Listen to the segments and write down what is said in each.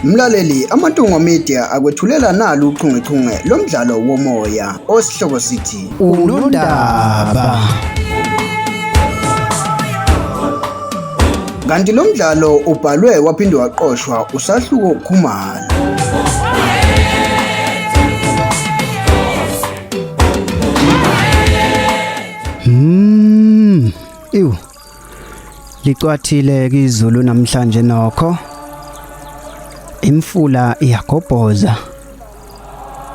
Mlaleli, Amantungwa Media akwethulela nalu uchungechunge lomdlalo womoya osihloko sithi Unondaba. Kanti lo mdlalo ubhalwe waphinde waqoshwa uSahluko Khumalo. Iwu. Licwathile ke izulu namhlanje nokho. Imfula iyagobhoza.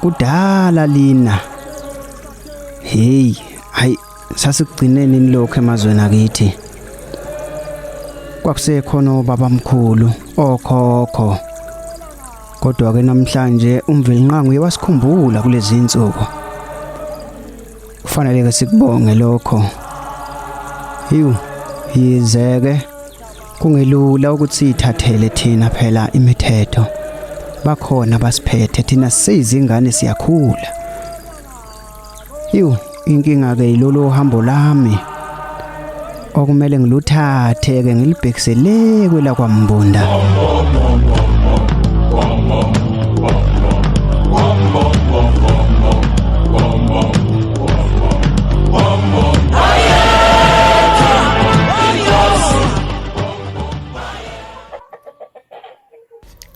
Kudala lina. Hey, hayi sasikugcine nini lokho emazweni akithi. Kwakusekhona obabamkhulu, okhokho. Kodwa ke namhlanje uMvelinqangi uye wasikhumbula kulezi insuku. Kufanele ke sikubonge lokho. Hiwu, yizeke kungelula ukuthi siyithathele thina phela imithetho. Bakhona basiphethe thina siyizingane siyakhula. Hiwu, inkinga ke yilolu hambo lami okumele ngiluthathe ke ngilibhekise le kwela kwaMbunda.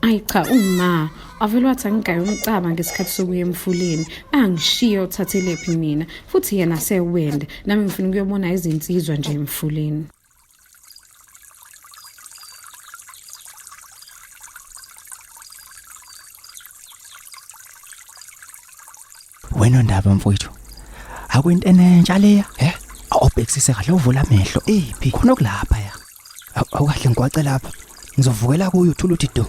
Ayi cha uma avele wathi angigaye umcaba ngesikhathi sokuya emfuleni angishiye uthathelephi mina futhi yena sewende nami ngifuna ukuyobona izinsizwa nje emfuleni. Wena ndaba mfowethu. Akwento enentsha leya, he? Awubhekisise kahle uvula amehlo. Iphi? Khona okulapha ya. Awukahle ngigwace lapha. Ngizovukela kuyo uthula uthi do.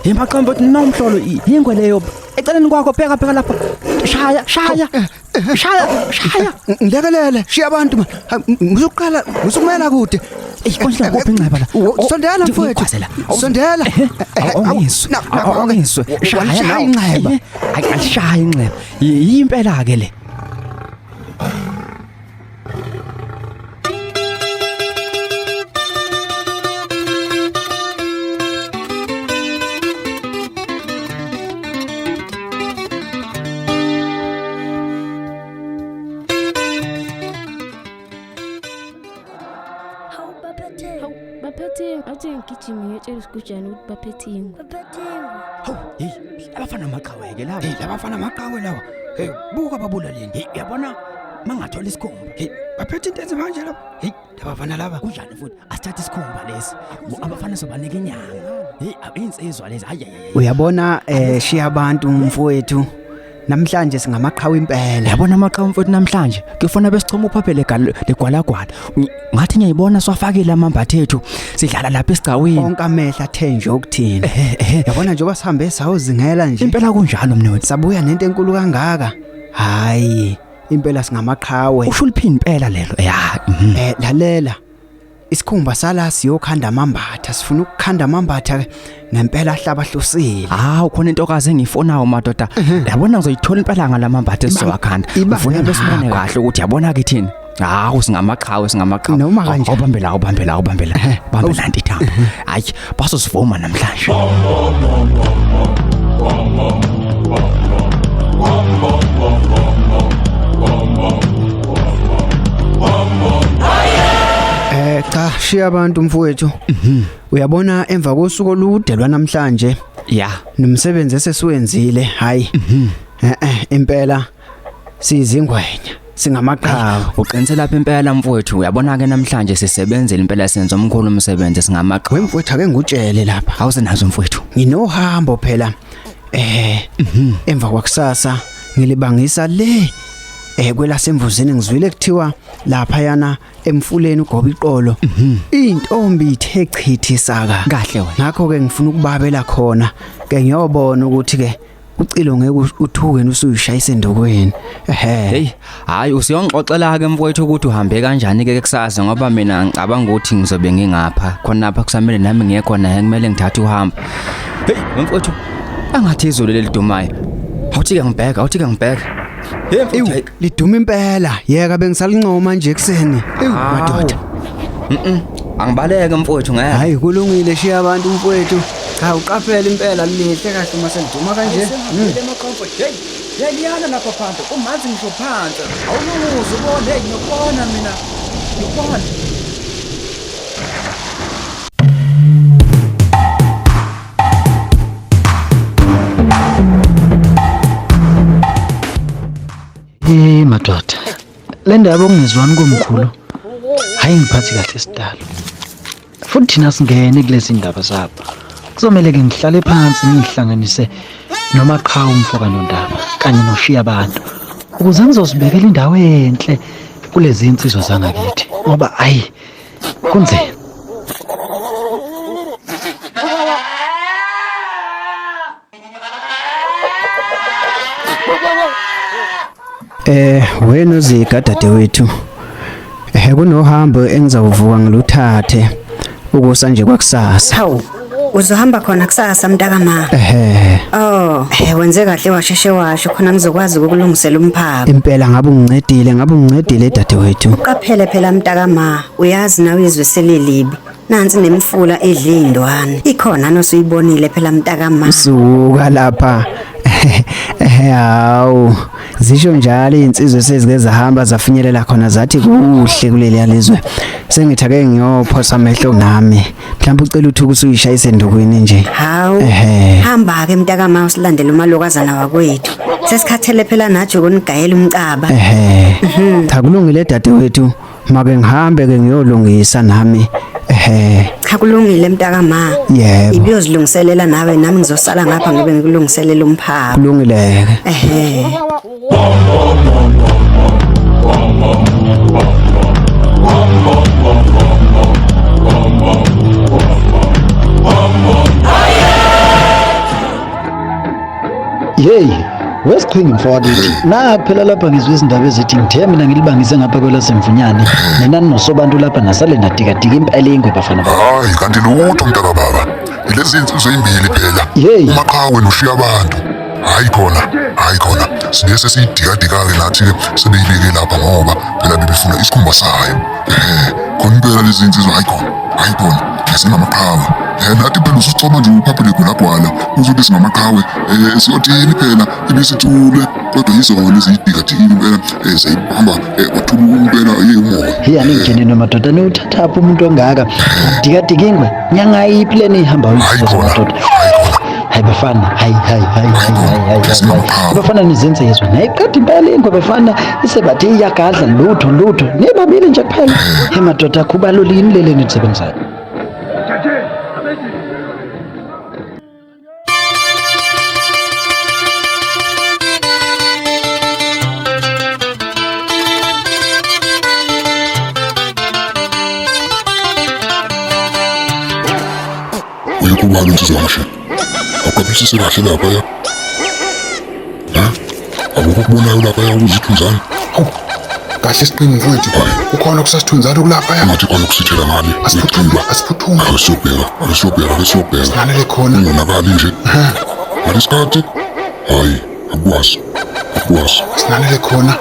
Hey maqembu uthi nomhlolo yingwe leyo. Eceleni kwakho bheka bheka lapha. Shaya shaya. Shaya shaya. Ngilekelele, shiya abantu man. Ngizoqala, ngizokumela kude. Ey konje kuphi inxeba la? Sondela mfowethu. Sondela. Awungizwe. Awungizwe. Shaya inxeba. Ayi alishaya inxeba. Yimpela ke le. Hawu baphethe. Hawu baphethe awuthi ngigijime ngiyotshela isigujana ukuthi baphethe ingwe. Baphethe ingwe. Hawu hey abafana amaqhawe ke laba. Hey labafana amaqhawe lawa. Hey buka babulaleni. Hey uyabona mangathola isikhumba. Hey baphethe into enzima kanje laba. Hey labafana laba. Kunjani futhi asithathe isikhumba lesi. Abafana sobanika inyama. Hey insizwa lezi hayi hayi. Uyabona shiya abantu mfowethu. Namhlanje singamaqhawe impela. Yabona amaqhawe mfowethu namhlanje kufuna besichoma uphaphele legwalagwala. Ngathi ngiyayibona swafakile amambatha ethu sidlala lapha esigcawini. Onke amehla athe nje ukuthina. Yabona njengoba sihambe sawuzingela nje. Impela kunjalo mnewethu. Sabuya nento enkulu kangaka. Hayi, impela singamaqhawe. Usho liphini impela lelo. Ya. Lalela. Isikhumba sala siyokhanda amambatha, sifuna ukukhanda amambatha ke ngempela ahlabahlosile. Hawu khona intokazi engiyifonayo madoda. Yabona ngizoyithola impela ngalamambatha esizowakhanda. Ngifuna besibone kahle ukuthi yabona ke thina. Hawu singamaqhawe singamaqhawe. Noma kanjani. Awubambe la awubambe la awubambe la. Bambe nanti ithambo. Hayi basosivuma namhlanje. Cha shiya abantu mfowethu. Uyabona emva kosuku olude lwanamhlanje Ya. nomsebenzi esesiwenzile hayi. Impela sizingwenya singamaqhawe. Uqinise lapha impela mfowethu. Uyabona ke namhlanje sisebenzile impela senza omkhulu umsebenzi singamaqhawe. Wemfowethu ake ngutshele lapha. Awusenazo mfowethu. Nginohambo phela. Emva kwakusasa ngilibangisa le kwelasemvuzini ngizwile kuthiwa lapha yana emfuleni ugoba iqolo. Intombi ithe chithi saka. Kahle wena. Ngakho ke ngifuna ukubabela khona ke ngiyobona ukuthi ke ucilo ngeke uthuke usuyishayisa endokweni. Ehhe. Hey, hayi usiyongixoxela ke mfowethu ukuthi uhambe kanjani ke kusasa ngoba mina ngicabanga ukuthi ngizobe ngingapha. Khona lapha kusamele nami ngiye khona kumele ngithathe uhambo. Hey, mfowethu angathi izulu lelidumayo. Awuthi ke ngibheka, awuthi ke ngibheka. Hey mfowethu, Liduma impela. Yeka bengisalincoma nje ekseni. Ewu madoda. Angibaleke mfowethu ngeke. Hayi kulungile shiya abantu mfowethu. Cha uqaphele impela lihle kahle uma seliduma kanje. Sengihambile ema-comfort. Hey, hey liyana lapha phansi. Umanzi ngisho phansi. Awulunguze ubone, hey ngiyokubona mina. Ngiyokubona. Hey madoda, le ndaba okungezwani komkhulu hayi ngiphathi kahle sidalo. Futhi thina singene kulezi ndaba zabo. Kuzomele ke ngihlale phansi ngihlanganise noMaqhawe umfo kaNondaba kanye noshiya abantu ukuze ngizosibekela indawo enhle kulezi insizwa zangakithi ngoba ayi kunzima. Eh wena uZiga dadewethu. Eh kunohambo engizawuvuka ngiluthathe ukusa nje kwakusasa. Hawu, uzohamba khona kusasa mntakama. Ehhe Oh, wenze kahle washeshe washo khona ngizokwazi ukukulungisela umphako. impela ngabe ungincedile ngabe ungincedile dadewethu. Qaphele phela mntakama, uyazi nawe izwe selilibi. Nansi nemifula edla indwane. Ikhona nosuyibonile phela mntakama. Suka lapha. Hawu zisho njalo izinsizwe sezike zahamba zafinyelela khona zathi kuhle kuleli lizwe. Sengithi ake ngiyophosa amehlo nami. Mhlawumbe ucela uthuka usuyishayise endukwini nje. Hawu. Ehhe. Hamba ke mntakama usilandele umalokazana wakwethu. Sesikhathele phela nathi ukunigayela umcaba. Ehhe. Cha kulungile dadewethu. Make ngihambe ke ngiyolungisa nami. Ehhe. Cha kulungile mntakama. Yebo. Ibiyozilungiselela nawe nami ngizosala ngapha ngibe ngikulungiselela umphako. Kulungile ke. Ehhe. Hey, wesiqhingi mfowethu. Na phela lapha ngizwe izindaba ezithi ngithe mina ngilibangise ngapha kwelasemvunyane. Nina nosobantu lapha nasale nadikadika impela ingwe bafana baba. Hayi kanti lutho mntaka baba. Lezi insizwa ezimbili phela. Hey. UMaqhawe noshiya abantu. Hayi khona, hayi khona. Sibe sesiyidikadika-ke nathi-ke sebeyibeke lapha ngoba phela bebefuna isikhumba sayo. Khona impela lezi insizwa hayi khona, hayi khona. Singamaqhawe. Nathi phela usuchoma nje uphaphele gwalagwala uzothi singamaqhawe. Siyothini phela ibisithule kodwa yizona eziyidikadikile impela zayibamba kwathula impela ye umoya. Hey aningene madoda niwuthathaphi umuntu ongaka. Dikadika ingwe. Nyanga yiphi lena ihamba Hayi uyisizwe khona, madoda. hayi khona. Hayi bafana, hayi hayi hayi hayi hayi hayi. hayi. Bafana nizensizwa. Nayiqeda impela ingwe bafana isebathe iyagadla lutho lutho. Nibabili nje kuphela. Hey madoda kubalulini leli nisebenzayo. Uyakubala insizwa ngisho. Awuqaphisise kahle lapha ya. Ha? Akukho okubonayo lapha ya ukuzithunzana. Hawu. Kahle siqingi mfowethu. Kukhona kusasithunzana kulapha ya. Ngathi khona ukusithela ngale. Asiphuthume, asiphuthume. Ake siyobheka, ake siyobheka, ake siyobheka. Sinanele khona. Ungonakali nje. Ngalesikhathi hayi, akwazi. Akwazi. Sinanele khona.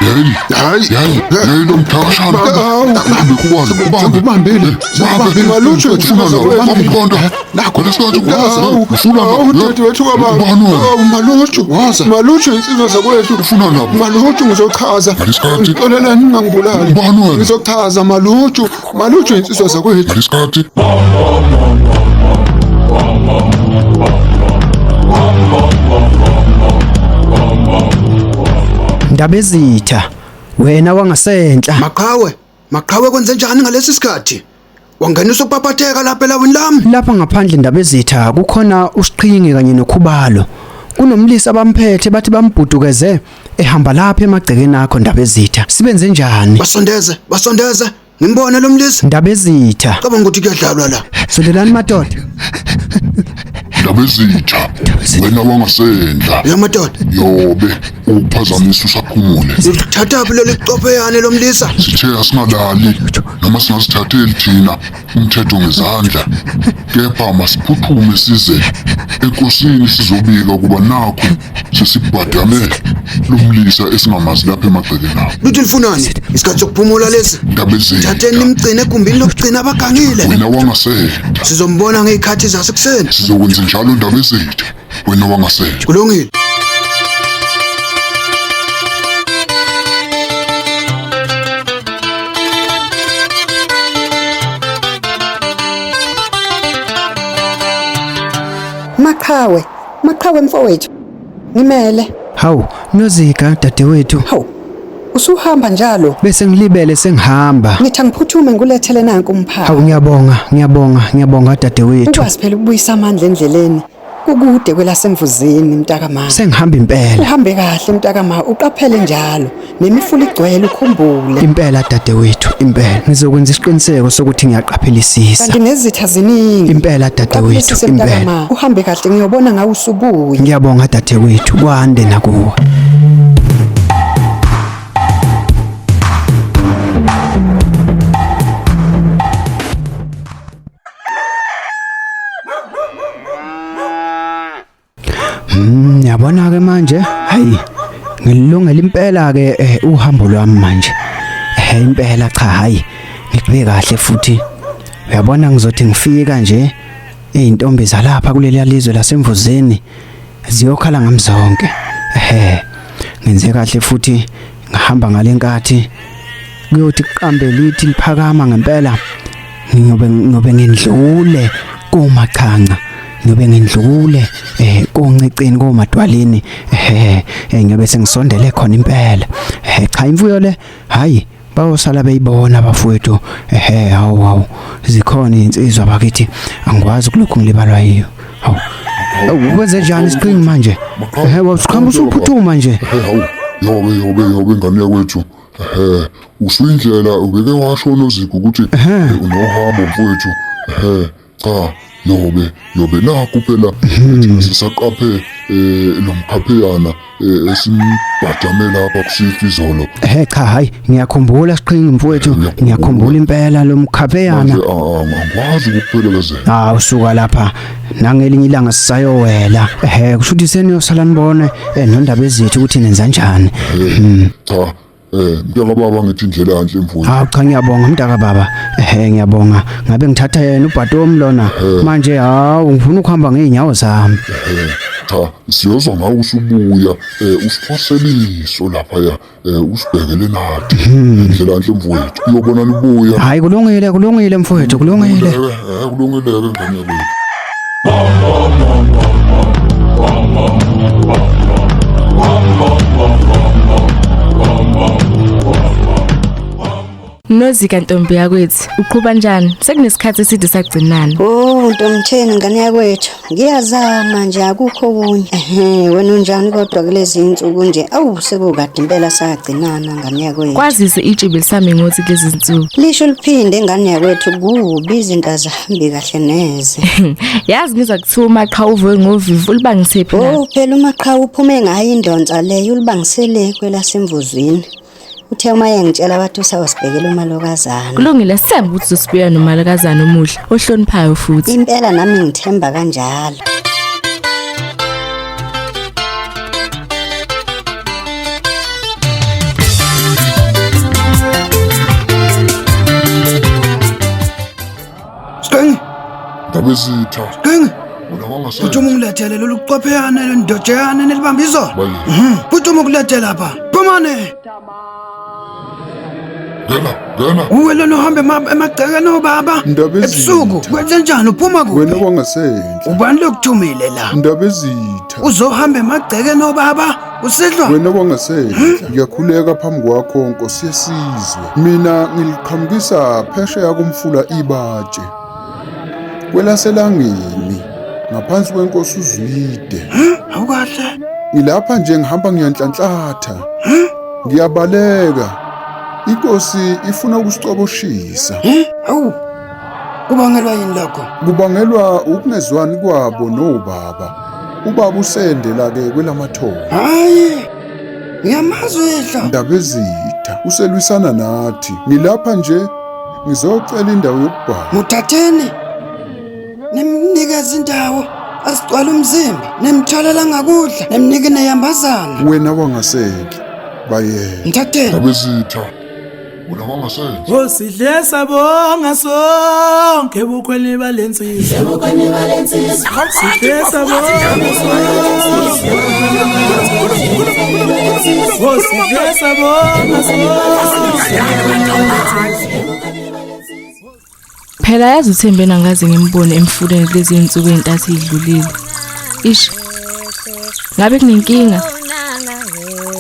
Hey, Hayi. hey, hey lo mthakashana. Ubambe kubani? Ubambe. Ubambile. Ubambe Malutho Ufuna la, ubambe umkhonto. Nakho Ngalesikhathi Hawu, ufuna la. hawu, dadewethu kababa. Ubani wena? Hawu, Malutho. Waza. Malutho insizwa zakwethu. Ufuna lapha. Malutho ngizochaza. Ngalesikhathi. Ngixolelani ningangibulali. Ubani wena? Ngizochaza Malutho. Malutho insizwa zakwethu. Ngalesikhathi Ndabezitha wena wangasenhla. Maqhawe, maqhawe kwenze njani ngalesi sikhathi? Wangeniswa ukuphaphetheka lapha elawini lami. Lapha ngaphandle Ndabezitha kukhona uSiqhingi kanye noKhubalo. Kunomlisa abamphethe bathi bambhudukeze ehamba lapha emagcekeni akho Ndabezitha. Sibenze njani? Basondeze, basondeze. Ngimbone lo mlisa. Ndabezitha. Cabanga ukuthi kuyadlalwa la. Sondelani madoda. Ndabezitha wena wangasendla. Ya madoda. Yobe ukuphazamisa usaphumule. Uthathaphi leli qopheyane lo mlisa? Sithe asingalali noma singazithatheli thina umthetho ngezandla. Kepha masiphuthume size enkosini sizobika ukuba nakhu sesibhadame lomlisa esingamazi lapha emagcekeni akho. Luthi lifunani? Isikhathi sokuphumula lesi. Ndabezitha. Thatheni nimgcine egumbini lokugcina abagangile. Wena wangasele. Sizombona ngezikhathi zasekuseni. Sizokwenza njalo Ndabezitha. Wena wangasele. Kulungile. Maqhawe, maqhawe mfowethu. Ngimele. Hawu, Nozika dadewethu. Hawu. Usuhamba njalo. Bese ngilibele sengihamba. Ngithi angiphuthume ngilethele nanku umphako. Hawu ngiyabonga, ngiyabonga, ngiyabonga dadewethu. Ukwazi phela ukubuyisa amandla endleleni. Kukude kwelasemvuzini mntakama. Sengihamba impela. Uhambe kahle mntakama, uqaphele njalo. Nemifula igcwele ukhumbule. Impela dadewethu, impela. Ngizokwenza isiqiniseko sokuthi ngiyaqaphelisisa. Kanti nezitha ziningi. Impela dadewethu, Uqaphelisise impela. mntakama. Uhambe kahle ngiyobona ngawe usubuya. Ngiyabonga dadewethu, kwande nakuwe. Yabona ke manje, hayi ngilungela impela ke uhambo lwami manje. Impela cha hayi ngigqibe kahle futhi. Uyabona ngizothi ngifika nje izintombi zalapha kuleli lizwe lasemvuzeni ziyokhala ngami zonke. Ngenze kahle futhi ngahamba ngalenkathi kuyothi kuqambe lithi liphakama ngempela ngiyobe ngindlule komachanca ngiyobe ngindlule koncicini komadwaleni ngiyobe sengisondele khona impela. Cha imfuyo le hayi bayosala beyibona abafowethu. Hawu hawu zikhona insizwa bakithi angikwazi kulokhu ngilibalwa yiyo. Hawu wenze njani isiqhingi manje? Wawusiqhamba usuphuthuma nje. Hawu yobe ingane yakwethu. Usuyindlela ubeke washo noZigu ukuthi unohambo mfowethu. Cha yobe nakho phela thina sisaqaphe lo mkhapheyana esimbhadame lapha kusifa izolo. Cha hayi ngiyakhumbula siqhingi mfowethu, ngiyakhumbula impela lo mkhapheyana. Angikwazi ukuphelekezela. Usuka lapha nangelinye ilanga sisayowela. Kusho ukuthi seniyosala nibone nondaba ezethu ukuthi nenza njani. Cha mntaka baba ngithi indlela yanhle mfowethu. Hawu cha ngiyabonga mntaka baba. Ngiyabonga. Ngabe ngithatha yena uBhatomi lona. Manje hawu ngifuna ukuhamba ngeenyawo zami. Cha siyozwa ngawe usubuya usiphoseliso lapha ya usibhekele nathi. Indlela yanhle mfowethu. Uyobona nibuya. Hayi kulungile kulungile mfowethu kulungile. Kulungile ke ngane yakwethu. Nozika ntombi yakwethu, uqhuba njani? Sekunesikhathi eside sagcinana. Oh Ntomtheni ngane yakwethu, ngiyazama nje akukho okunye. Wena unjani kodwa kulezi insuku nje? Awu sekukade impela sagcinana ngane yakwethu. Kwazise itshibi lisami ngothi kulezi insuku. Lisho liphinde ngane yakwethu kubi izinto azihambi kahle neze. Yazi ngizwa kuthiwa uMaqhawe uvuke ngovivi ulibangisephi na? Oh phela uMaqhawe uphume ngayo indonsa leyo ulibangisele kwelasemvuzwini. Uthe uma yengitshela wathi usawasibhekela umalokazana. Kulungile sithemba ukuthi uzosibuya nomalokazana omuhle ohloniphayo futhi. Impela nami ngithemba kanjalo. Siqhingi, Ndabezitha. siqhingi. Wena wangasele. Phuthuma ungilethele lolu cwepheyane lendojeyane nelibamba izolo. Phuthuma ukulethele lapha. Phumane. Ngena. Uwe lona uhambe emagcekeni obaba. Ebusuku kwenze njani uphuma kuphi? Wena wangasenhla. Ubani lokuthumile la? Ndabezitha. Uzohamba emagcekeni obaba usidlwa. Wena wangasenhla. Ngiyakhuleka phambi kwakho Nkosi yesizwe. Mina ngiliqhamukisa phesheya komfula iBatshe. Kwelaselangeni ngaphansi kwenkosi uZwide. Awukahle. Ngilapha nje ngihamba ngiyanhlanhlatha. Ngiyabaleka. Inkosi ifuna ukusicoboshisa. Awu. Kubangelwa yini lokho? Kubangelwa ukungezwani kwabo nobaba. Ubaba usendela ke kwelamathongo. Hayi. Ngiyamazi uyihlo. Ndabezitha uselwisana nathi. Ngilapha nje ngizocela indawo yokubhala. Muthatheni. Nimnikeze indawo asigcwala umzimba, nimtholela ngakudla, nimnike neyambazana. Wena wangasenhla. Bayena. Mthatheni. Ndabezitha. Wena wangasenza. Osidle sabonga sonke ebukhweni balensizwa. Ebukhweni balensizwa. Sidle sabonga sonke. Osidle sabonga sonke. Phela yazi uThembeni angaze ngimbone emfuleni kulezi insuku ezintathu ezidlulile. Ish. Ngabe kunenkinga?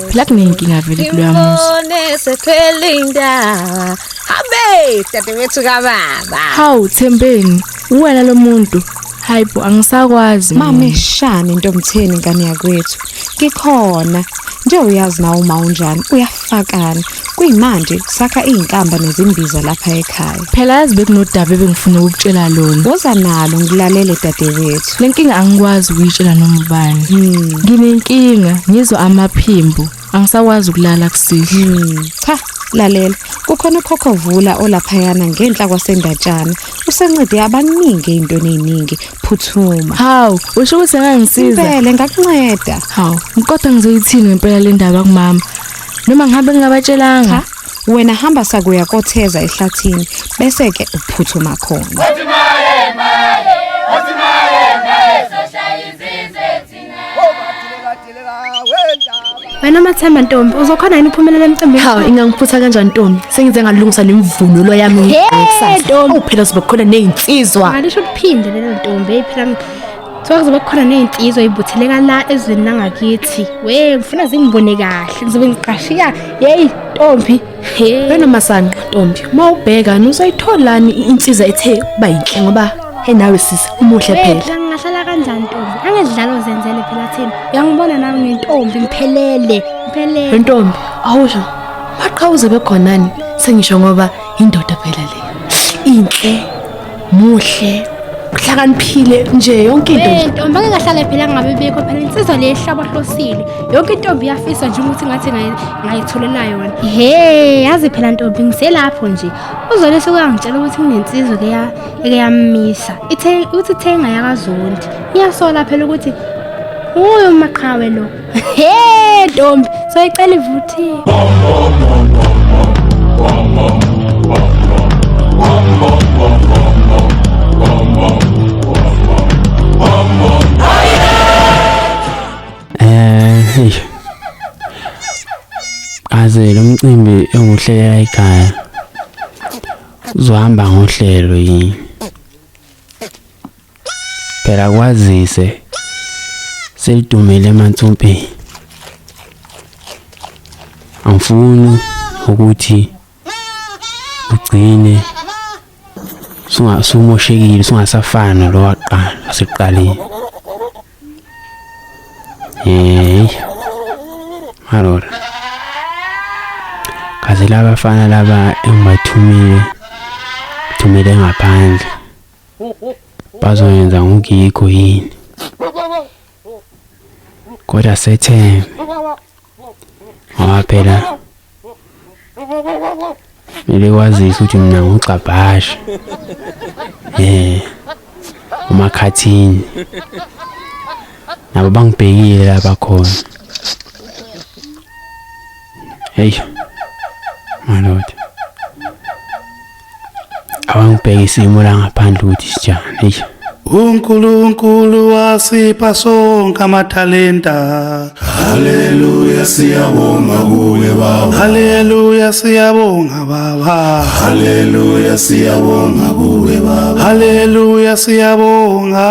Phela kunenkinga vele kuloya muzi. Ngibone sethwele indaba. Habe, dadewethu kababa. Hawu Thembeni, uwena lo muntu. Hayibo angisakwazi. mina. Mama eshani ntomtheni ngane yakwethu. Ngikhona. Nje uyazi nawe uma unjani uyafakana. Kuyimanje sakha izinkamba nezimbiza lapha ekhaya. Phela yazi bekunodaba ebengifuna ukukutshela lona. Woza nalo ngilalele dadewethu. Le nkinga angikwazi ukuyitshela noma ubani. Nginenkinga, ngizwa amaphimbo. Angisakwazi ukulala kusihlwa. Cha, lalela. Kukhona ukhokho vula olaphayana ngenhla kwasendatshana. Usencede abaningi ezintweni eziningi. Phuthuma. Hawu, usho ukuthi angangisiza. Impela ngakunceda. Hawu, kodwa ngizoyithini ngempela le ndaba kumama? Noma ngihambe ngingabatshelanga. Cha, wena hamba sakuya kotheza ehlathini bese ke uphuthuma khona. Wena Mathemba ntombi uzokhona yini uphumelela emcimbini? Hawu ingangiphutha kanjani ntombi? Sengize ngalungisa nemvunulo yami Hey, ntombi. Awu phela sizobe kukhona nezinsizwa. Ngalisho ukuphinde lelo ntombi hey phela kuthiwa kuzobe kukhona ney'nsizwa y'butheleka la ezweni langakithi. We ngifuna zingibone kahle ngizobe ngiqashiya yeyi ntombi. He. Wena Masana ntombi, uma ubheka uzoyitholani insizwa ethe kuba yinhle ngoba hey nawe sisi umuhle We, phela. phela ngingahlala kanjani ntombi? Angedlalo zenzele phela thina. Uyangibona nami ngintombi ngiphelele, ngiphelele. Ntombi, awusho. Maqhawuze bekhonani sengisho ngoba indoda phela le. Inhle, muhle, uhlakaniphile nje yonke into We nje. ntombi angeke ngahlala phela ngabe bekho phela insizwa le ehlabahlosile. Yonke intombi iyafisa nje ukuthi ngathi ngayitholela yona. He, yazi phela ntombi ngiselapho nje. Uzole sekuyangitshela ukuthi kunensizwa ke ya eke yamisa. Ithe uthi thenga yakaZondi. Ngiyasola phela ukuthi uyo umaqhawe lo. He ntombi, soyicela ivuthiwe. Hey. Aze lo mcimbi enguhlelela ekhaya. Uzohamba ngohlelo yini? Phela kwazise selidumile emansumpeni. Angifuni ukuthi ugcine sungasumoshekile sungasafani nalo waqala wasekuqaleni. Hey. Marora. Kaze labafana laba engibathumile thumele ngaphandle. Bazoyenza ngokuyikho yini? Kodwa sethembe. Ngoba phela kumele kwazise ukuthi mina ngugcabhashe. Umakhathini. Nabo bangibhekile lapha khona. Hey. My lord. Awangibheke isimo la ngaphandle ukuthi sinjani. Hey. uNkulunkulu wasipha sonke amathalenta. Haleluya siyabonga kuwe baba. Haleluya siyabonga baba. Haleluya siyabonga kuwe baba. Haleluya siyabonga.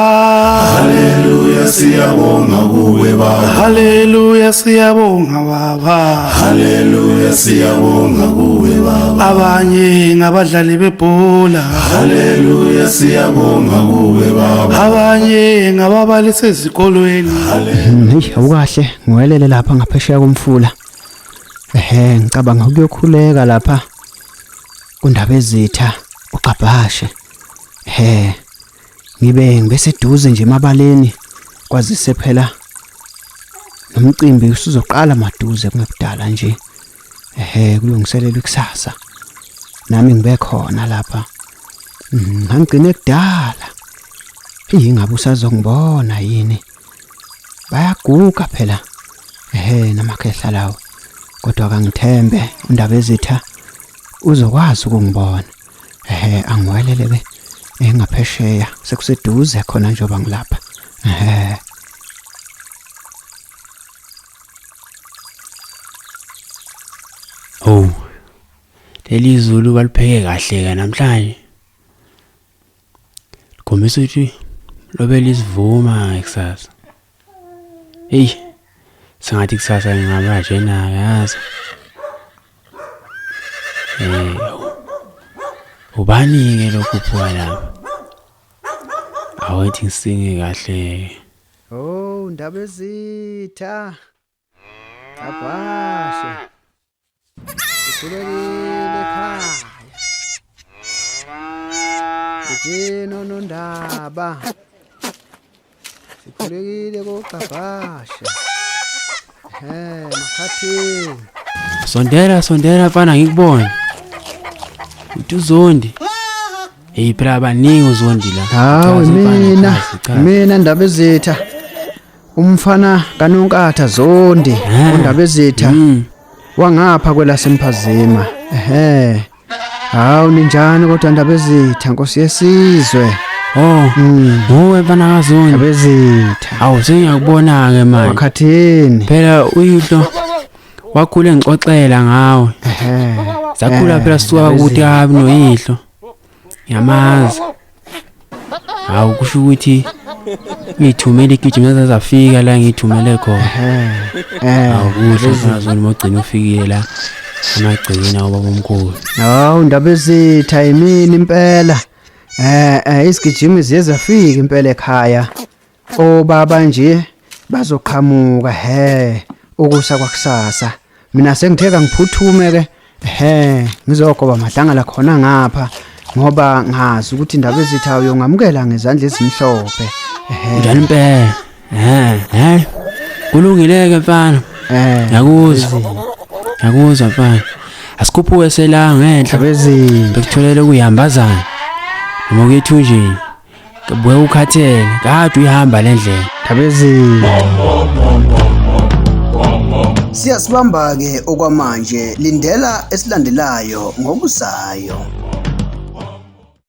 Haleluya siyabonga kuwe baba. Haleluya siyabonga baba. Haleluya siyabonga kuwe baba. Abanye ngabadlali bebhola. Haleluya siyabonga kuwe baba. Abanye ngababalisi ezikolweni. Hey, awukahle, ngiwelele lapha ngaphesheya komfula. Ehhe, ngicabanga ukuyokhuleka lapha kundaba ezitha uqabhashe. Ehhe. Ngibe ngibeseduze nje emabaleni kwazise phela nomcimbi usuzoqala maduze kungekudala nje. Ehhe, kulungiselelwa ikusasa. Nami ngibe khona lapha. Ngangigcine kudala. Hey, ngabe usazongibona yini? Bayaguga phela. Ehhe, namakhehla lawo. Kodwa kangithembe undaba ezitha Uzokwazi ukungibona. Ehhe angiwelele ke engaphesheya sekuseduze khona njengoba ngilapha. Ehhe. Oh. Leli zulu balipheke kahle ke namhlanje. Likhombisa ukuthi lobe lisivuma kusasa. Hey. Sengathi kusasa ngingaba njena yazi. Eh. Ubani ke lokhu phuka lapha? Awethi ngisinge kahle. Oh ndaba ezitha. Abhashe. Ukhulekile ekhaya. Ujino nondaba. Sikhulekile kogabhashe. He, makhathini. Sondela sondela mfana ngikubone. Uthi uzondi. Hey phela baningi uzondi la. Hawu Chaza mfana, mina chaza, chaza. mina ndaba ezitha. Umfana kaNonkatha Zondi undaba ezitha. Wangapha kwelasemphazima. Ehhe. Hawu ninjani kodwa ndaba ezitha Nkosi yesizwe. Oh, nguwe mfana kaZondi. Ndaba ezitha. Awu sengiyakubona ke manje. Makhathini. Phela uyihlo wakhula engixoxela ngawe. Ehhe. Sakhula phela sisuka Ndaba kude ezitha. kabi noyihlo. Ngiyamazi. Hawu kusho ukuthi ngithumele igijima zazafika la ngithumele khona. Eh. Hawu kuhle mfana Zondi mogcina ufikile la. Amagcina ubaba omkhulu. Hawu ndaba ezitha yimini impela. Eh eh isigijimi ziye zafika impela ekhaya. Obaba nje bazoqhamuka he ukusa kwakusasa. Mina sengitheka ngiphuthume ke he ngizogoba madlangala khona ngapha ngoba ngazi ukuthi indaba ezitha uyongamukela ngezandla ezimhlophe. Ehhe. Njani impela? Eh, eh. Kulungile ke mfana. Eh. Ngiyakuzwa. Ngiyakuzwa mfana. Asikhuphuke sela ngenhla. Bekutholele kuyihambazana. Noma kuyethunjini. Kubuye ukhathele. Kade uyihamba le ndlela. Siyasibamba ke okwamanje lindela esilandelayo ngokuzayo.